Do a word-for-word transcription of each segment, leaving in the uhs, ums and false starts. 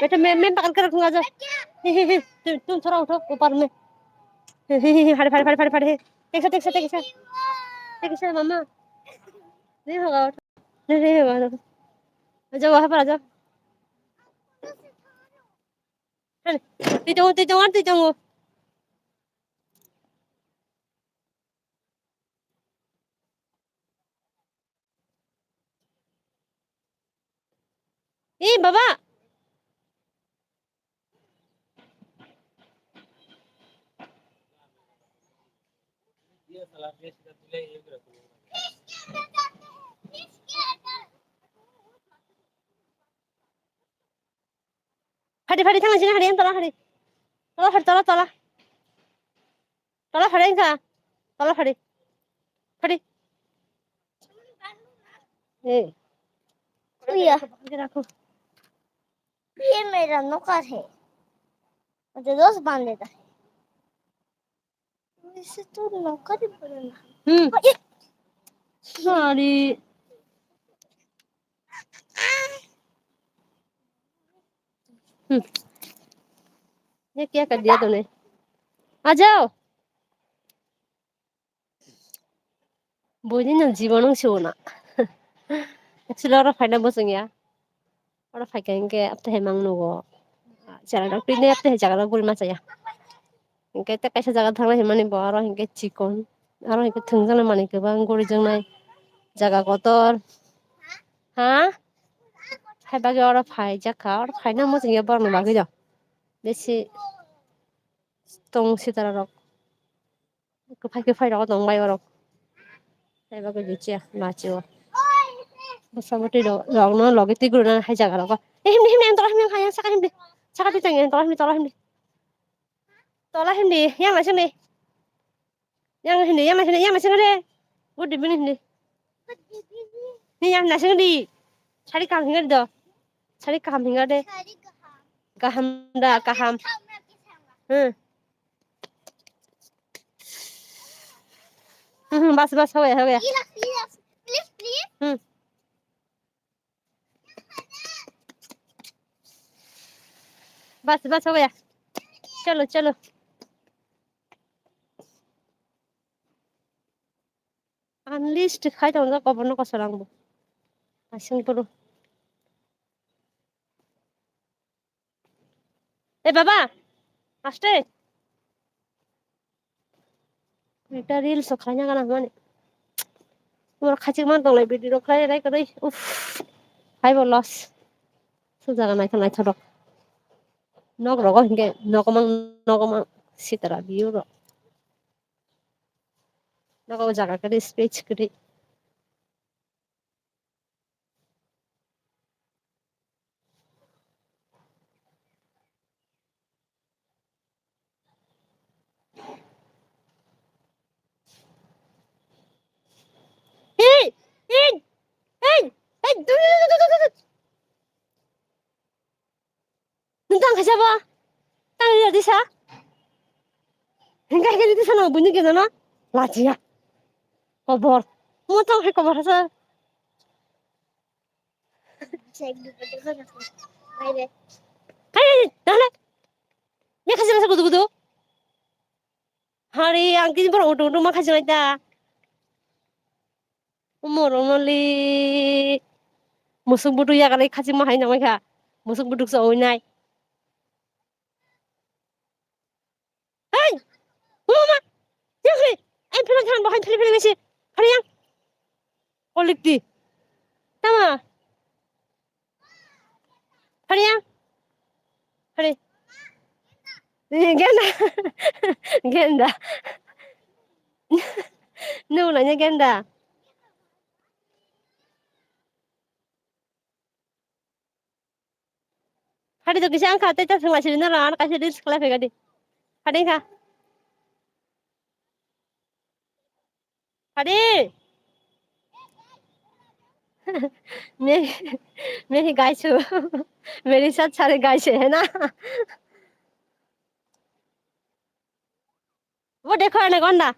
बैठो, मैं, मैं पकड़ के रखूंगा, आ जाओ। हे, हे, हे, तुम, तुम थोड़ा उठो, ऊपर में। हे, हे, हे, हे, फड़े, फड़े, फड़े, फड़े, फड़े, हे। ठीक से, ठीक से, ठीक से। ठीक से, मामा। नहीं होगा, उठो। नहीं, नहीं होगा, उठो। आ जाओ, वहाँ पर आ जाओ। Hadi, twi tongo, twi tongo, twi tongo. Ee, baba. Hadi, hadi, thang sini, hadi, tola, hadi. Tola, hadi, tola, tola. Tola, hadi, engka. Tola, hadi. Hadi. Eh. Iya. Hadi, aku. ये मेरा नौकर है। मुझे दोस्त बांध देता है। वैसे तो नौकर ही बोलना। Hmm. Sorry. Hmm. ये क्या कर दिया तूने? आ जाओ। Buini no jibo nung siwo na. Actually, oro phaina bosong ya. Oro phaikha hinkhe apte hai mang nugo. Chera rok twi ne apte hai jaga rok guri ma chaya. Hinkhe tei kaisa jaga thangna himani bo aro hinkhe chikon. Aro hinkhe thwngjaknai manwi kwbang gurijaknai. Jaga kotor. Ha? Hai bagwi oro phaijakha. Oro phaina muchungya borokni bagwi do. Besi tong sitara rok. Kwphai kwphai rogo tong bai borok. Tei bagwi bichiya machi o. Bwsa bwtwi rok, rokno logi twi guruna hai jaga rogo. Eh, himni, himni, ang tola himni, ang saka himni. Saka twi tong, tola himni, tola himni. Tola himni, yang naising ni. Yang himni, yang naising ni, yang naising re. Good evening himni. Ni yang naising di. Sari kaham hinga do. Sari kaham hinga de. Kaham da, kaham. Hmm. हम्म, बस, बस, हो गया, हो गया। Please, please, please, please। हम्म। बस, बस, हो गया। चलो, चलो। Unleashed khai tongo, koborno kosor ang bo. Asing puro. Eh, baba, aste. Ekta reels o khlaina gana hwnmani. Mor khachik man tonglai video rok khlai rai kwrwi. Uff. Haibo loss. Suk jaga naithok naithok rok. Nok rogo hinkhe nokomang nokomang sitara view rok. Nogo jaga kwrwi space kwrwi. Hey! Hey! Hey! Hey! Nwng tang khaisa ba? Tang ya disa? Hingkai khe disa nang buini gena na? Lachiya. Kobor. Mo tang hai kobor hasa. Hai, hai, hai, hai. Me khaisa khaisa gudu gudu. Hari ang kini borok udu udu ma khaisa nai ta. Umor onoli. Musuk buduk yakalai khachima hai nangmai kha. Musuk buduk sa oinai. Hai! Mama! Yang hai! Ai, philip khan bahai philip philip ngasi. Hari yang. Olik di. Tama. Hari yang. Hari. Genda. Genda. Nung nanya genda. Hari to kisa angkha tei ta thwngla siri noro ano kaisa reels khlai phai gadi. Hari kha. Hari. मैं, मैं ही गाय छू। मेरे साथ सारे गाय छे, है ना? वो देखो anaconda।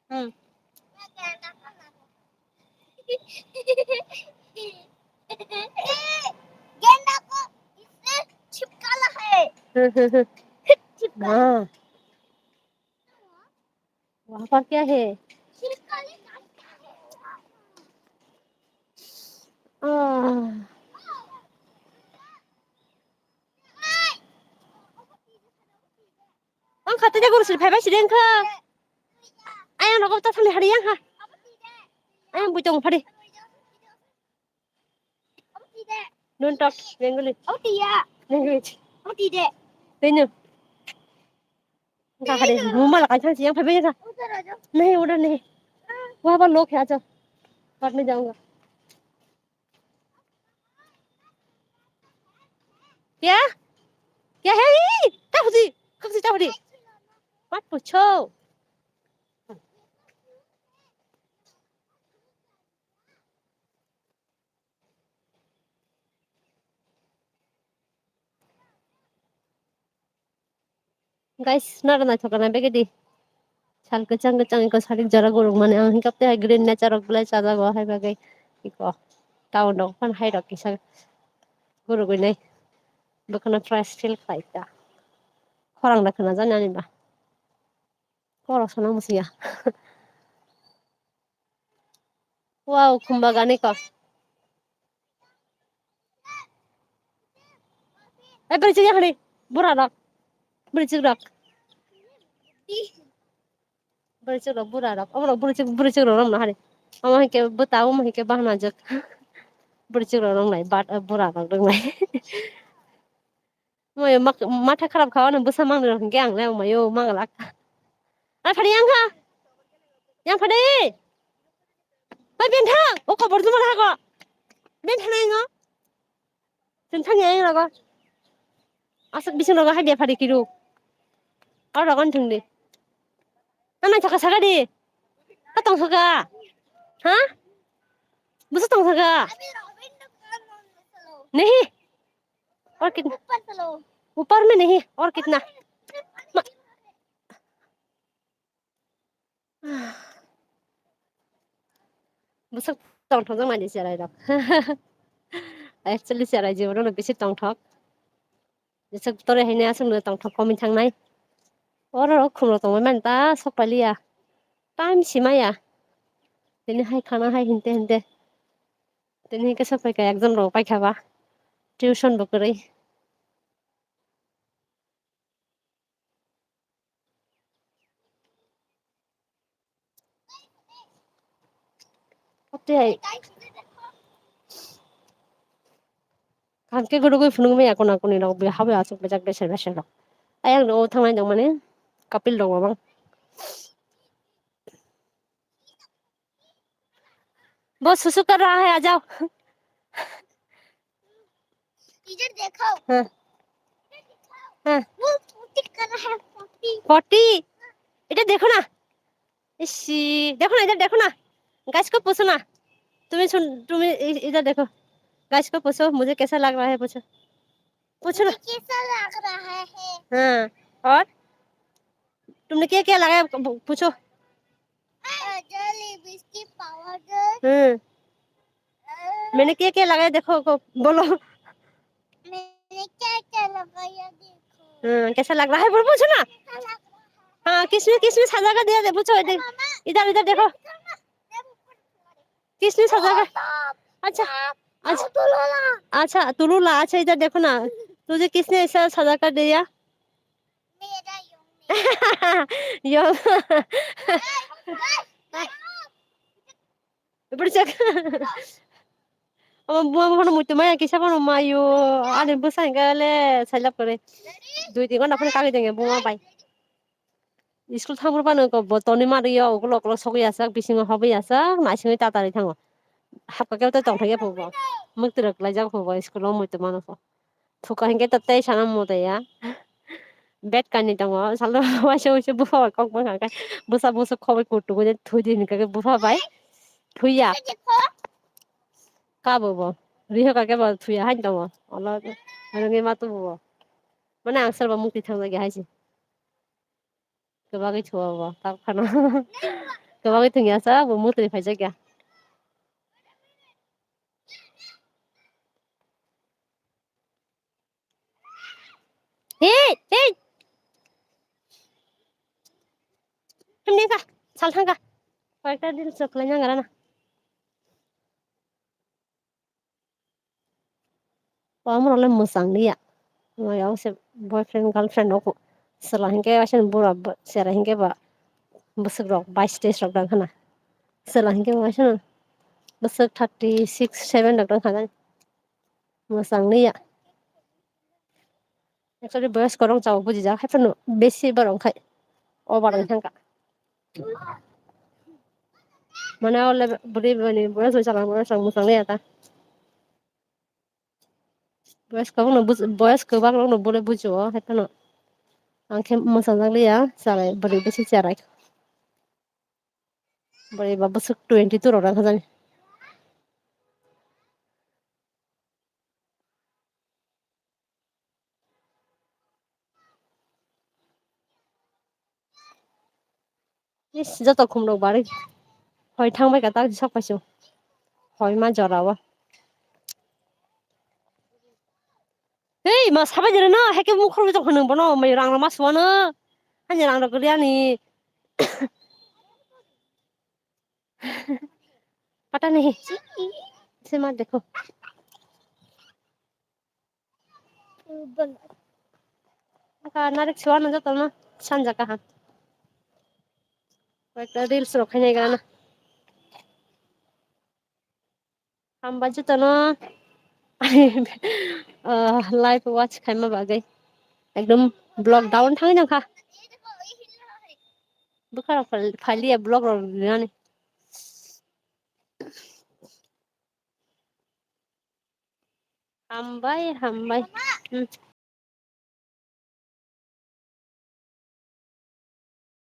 Hmm. गेंडा को इससे छिपकाला है। छिपकाला। हाँ। वहाँ पर क्या है? छिपकाली काटता है। आह। Ang kha tei guru sir phaibai siri wngkha. Ayang nogo ta thani hari yang ha. Ayang bui tong phari. Don't talk Bengali. Language. Tei no. Ang kha hari buma la kai thang siyang phaibai kha. Nahi, order nahi. Wah ba lok hai acha. Pat mein jaunga. क्या? क्या है ये? ताहुदी, कब से ताहुदी? मत पूछो। Guys, nara naithok rwna begedi. Sal kwchang kwchang eko sarik jora guruk mani ang hingkha tei hai green nature rok belai chajago hai bagwi eko town rok phano hai rok kisa gurugwi nai bwkhano fresh feel khlai kha. Khorang da khna jani ani ba. Khorok sana musuya. Wow, khumba gani ko. Eh, beri chik yakni, bura rok. Beri chik rok. Beri chik rok, bura rok. Omo rok beri chik, beri chik rok romna hari. Omo hike bwta, omo hike bahna jok. Beri chik rok romnai, but, eh, bura rok romnai. Omo mak-, matha kharap kha, ano bwsa mangni rok hingke ang le omo yo manglak. Ai phari yang kha. Yang phari. Pai bentha, o kobor juma laha ko. Bentha nai ngo. Bentha ni ayang lago. Aswk bising rogo hai bepari kiru. Aro rogon thwngdi. Nang naithok kha saka di. Ha tong saka. Ha? Busa tong saka. Nahi. Or kitna? Upar mein nahi. Or kitna? Ma- Bwswk tongthok jang naidi cherai rok. Actually cherai jibon no bisi tongthok. Bwswk tore haino aswk no tongthok komwi thangnai. Oro rok khumrok tongwi mani ta sok pailiya. Time si maya. Tini hai khana hai hinte hinte. Tini hwnkhe sok paikha exam rok paikha ba. Tuition bo kwrwi. Tei hai. Kaham khe gurugwi phunuk maya kona koni rok, habwi aswk bejak beser beser rok. Ayang rok thangnai nang mani kapil rok bo bang. वो सुसु कर रहा है, आ जाओ। इधर देखो। हाँ। हाँ। वो पोटी कर रहा है, पोटी। पोटी? इधर देखो ना। इसी, देखो ना, इधर देखो ना। गाइस को पूछो ना। तुम्हें सुन, तुम्हें इ-, इधर देखो। गाइस को पूछो, मुझे कैसा लग रहा है, पूछो। पूछो ना। मुझे कैसा लग रहा है? हाँ, और? तुमने क्या क्या लगाया, पू-, पूछो। काजल, लिपस्टिक, पाउडर। हम्म। अ, मैंने क्या क्या लगाया, देखो, को, बोलो। मैंने क्या क्या लगाया, देखो। हम्म, कैसा लग रहा है, बोलो, पूछो ना। कैसा लग रहा है? हाँ, किसने, किसने सजा कर दिया, पूछो, इधर, मामा, इधर, इधर देखो। देखो ना, देखो, ऊपर से। किसने सजा कर? अच्छा, अच्छा। तुलूला। अच्छा, तुलूला, अच्छा, इधर देखो ना, तुझे किसने ऐसा सजा कर दिया? मेरा यम। यम। Bercek. Ama buang kono muitu maya kisa kono mayo. Ani bwsa hingke le sailap kore. Dui tin ghonta phano kagwi tongya buma bai. School thangphuru phano ko bo tonwi ma rwio, ukulok ukulok sogwi asak, bisingo hobwi asak, naisingwi tatari thango. Hapkha khe tei tongthokya phubo. Mwktwirok laijak phubo school o muitu mano pho. Thuka hinkhe to tei sana muta ya. Bed kainwi tongo, salo waisa waisa bupha bai kok bwkha khe bwsa bwswk khobwi kutuk bai thwidi hinkhe bupha bai thwiya. Kabo bo. Riho kake bo thwiya haino tongo. Olo rwngwi ma tubu bo. Mane ang soba mukti thangjak ya hai se. Kwbagwi thua bo tak phano. Kwbagwi thwngya sa bo mutwi phaijakya. Thangka. Koyekta reels rok khlai nang rana. Omo rok le mwchang liya. Omo yang se boyfriend girlfriend rok. Chwla hinkhe waisa bura bo-, chera hinkhe ba bwswk rok bais teis rok dang khana. Chwla hinkhe waisa bwswk thirty six seven rok dang khana. Mwchang liya. Actually, boyos korong chao bujijak, haiphano besi borok khai over wng thangkha. Mane ole bwrwi bwrwi boyos bai chwla boyos rok mwchang liya ta. Boyos kwbangno buj-, boyos kwbang rokno bole bujio, haiphano ang khe mwchang jak liya, chwrai bwrwi besi cherai. Bwrwi ba bwswk twenty two rok rang hajani. Is, joto khumrok barwi. Hoi thangbai ka tak sok paisio. Hoi ma jora o. Hei, ma sabai jere na, heke mukhur bijak hwnung bono, mai rang rama suano. Hani rang rok riani. Pata nahi. Sima dekho. Aka narik suano jotono sanja kaham. Koyekta reels rok khainai gana. Hambai jotono. Ah, live watch khaima bagwi. Ekdom vlog down thangwi nangkha. Bwkha rok phal-, phaliya vlog rok rinani. Hambai, hambai. Hmm.